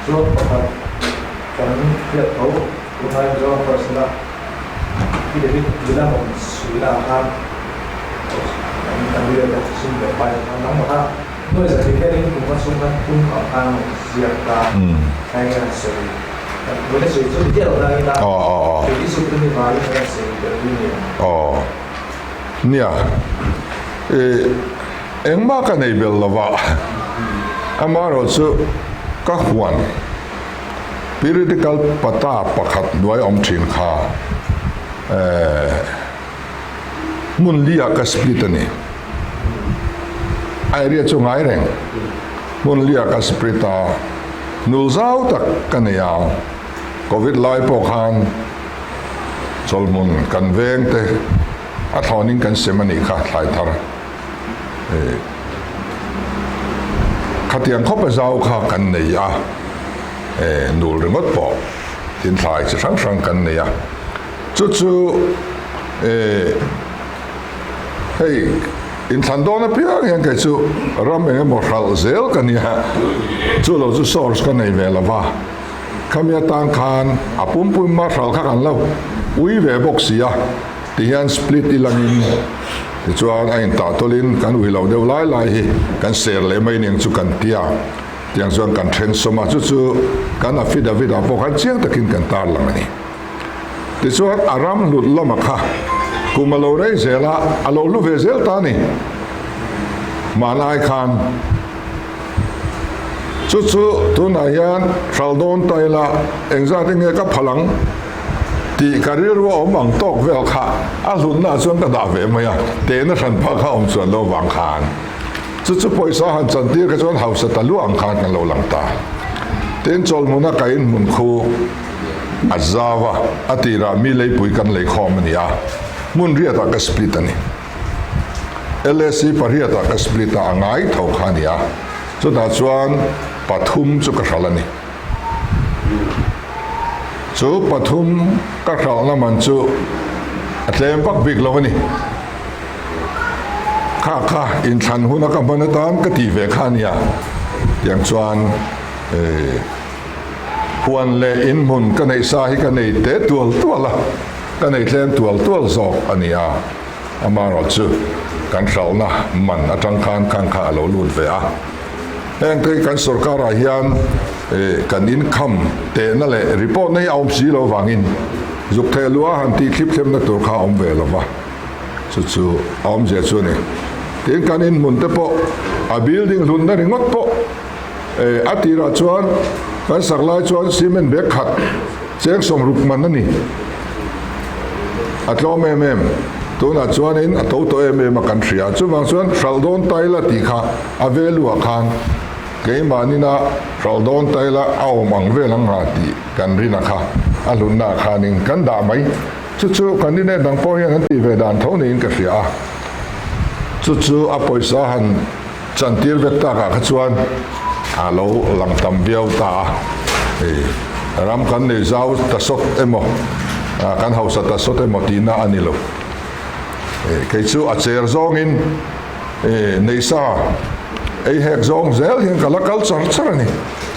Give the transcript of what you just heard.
Chuan pakhat kan hriat tho tunlai Mizoram Forest ila Pi David Lila awm suihna ah khan kan candidate te sum leh pai ang khan nangmah kha nuai zat hi hianin kum kha sum khan pum ang khan an rawn ziak ta kha enge an sawi kan vawiin a sawi chu ni chiah lo nangin a kei chu tuni vaiin an rawn sawi tel hi ni ang. Aw nia i engmah ka nei bel lo va, amaherawhchu ka huan periodical pata pakhat hnuai awm thin kha hmun li ah ka split a ni. A area chu ngai reng, hmun li ah ka split a, nul zau tak ka nei a, Covid lai pawh khan chawlhmun kan veng te a thlawnin kan sem a nih kha thlai thar khatiang khawp a zau kha kan nei a nul ringawt pawh tin thlai chi hrang hrang kan nei a chu chu hei inthlan dawn apiang hian kei chu ram eng emaw hralh zel ka nia chu lo chu source ka nei ve lova. Khami atan khan a pumpui marshal kha kan lo ui ve bawk si a, tihian split i langin tichuan a intah tawlhin kan ui lo deuh lai lai hi kan ser leh mai aniang chu kan tia, tiang chuan kan then sawm a, chu chu kan affidavit ah pawh khan chiang takin kan tarlang a ni. Tichuan a ram hlut lama kha kum a lo rei zel a, a lo hlu ve zel ta a ni. Hmanlai khan. Chu chu tunah hian hral dawn ta ila engzat enge ka phal ang tih ka rilru a awm ang tawk vel kha a hlutna ah chuan ka dah ve mai a, tehna hran phah kha awm chuan lo vang khan chu chu pawisa han chan tir kha chuan hausa ta luah ang khan kan lo lang ta. Tin chawlhmuna ka inhmun khu a zau a, a tirah mi leipui kan lei khawm a ni a, hmun riatah ka split a ni. LAC pariatah ka split a, a ngai tho kha a ni a, chutah chuan pathum chu ka hralh a ni. Chu pathum ka hralhna man chu a tlem vak bik lo a ni. Kha kha inthlan huna ka hman atan ka tih ve kha a nia, tiang chuan huan leh inhmun ka neih sa hi ka nei te tual tual a, ka nei tlem tual tual zawk a ni a. Amaherawhchu, kan hralhna man atang khan khang kha a lo lut ve a. Heng te hi kan sorkarah hian kan income tehna leh report na hi a awm si lo vangin zuk theh luh a han tih thlip thlepna tur kha a awm ve lo va, chu chu a awmzia chu a ni. Tin, kan inhmun te pawh a building hlutna ringawt pawh a tirah chuan kan sak lai chuan cement bag khat Cheng sawmruk man a ni. A tlawm em em. Tunah chuanin a to tawh em em a kan hria. Chuvang chuan hralh dawn ta ila tih kha a value ah khan keimahnin a hralh dawn ta ila a awm ang vel ang nga tih kan rin a kha a hlutna ah khanin kan dah mai. Chu chu kan rin dang pawh hian an tih ve dan tho niin ka hria a. Chu chu a pawisa han chantir vek takah kha chuan a lo lang tam viau ta a, hei ram kan nei zau ta sawt emaw, kan hausa ta sawt emaw tihna a ni lo. Kei chu a cher zawngin neisa ei hek zawng zel hian ka la kal char char a ni.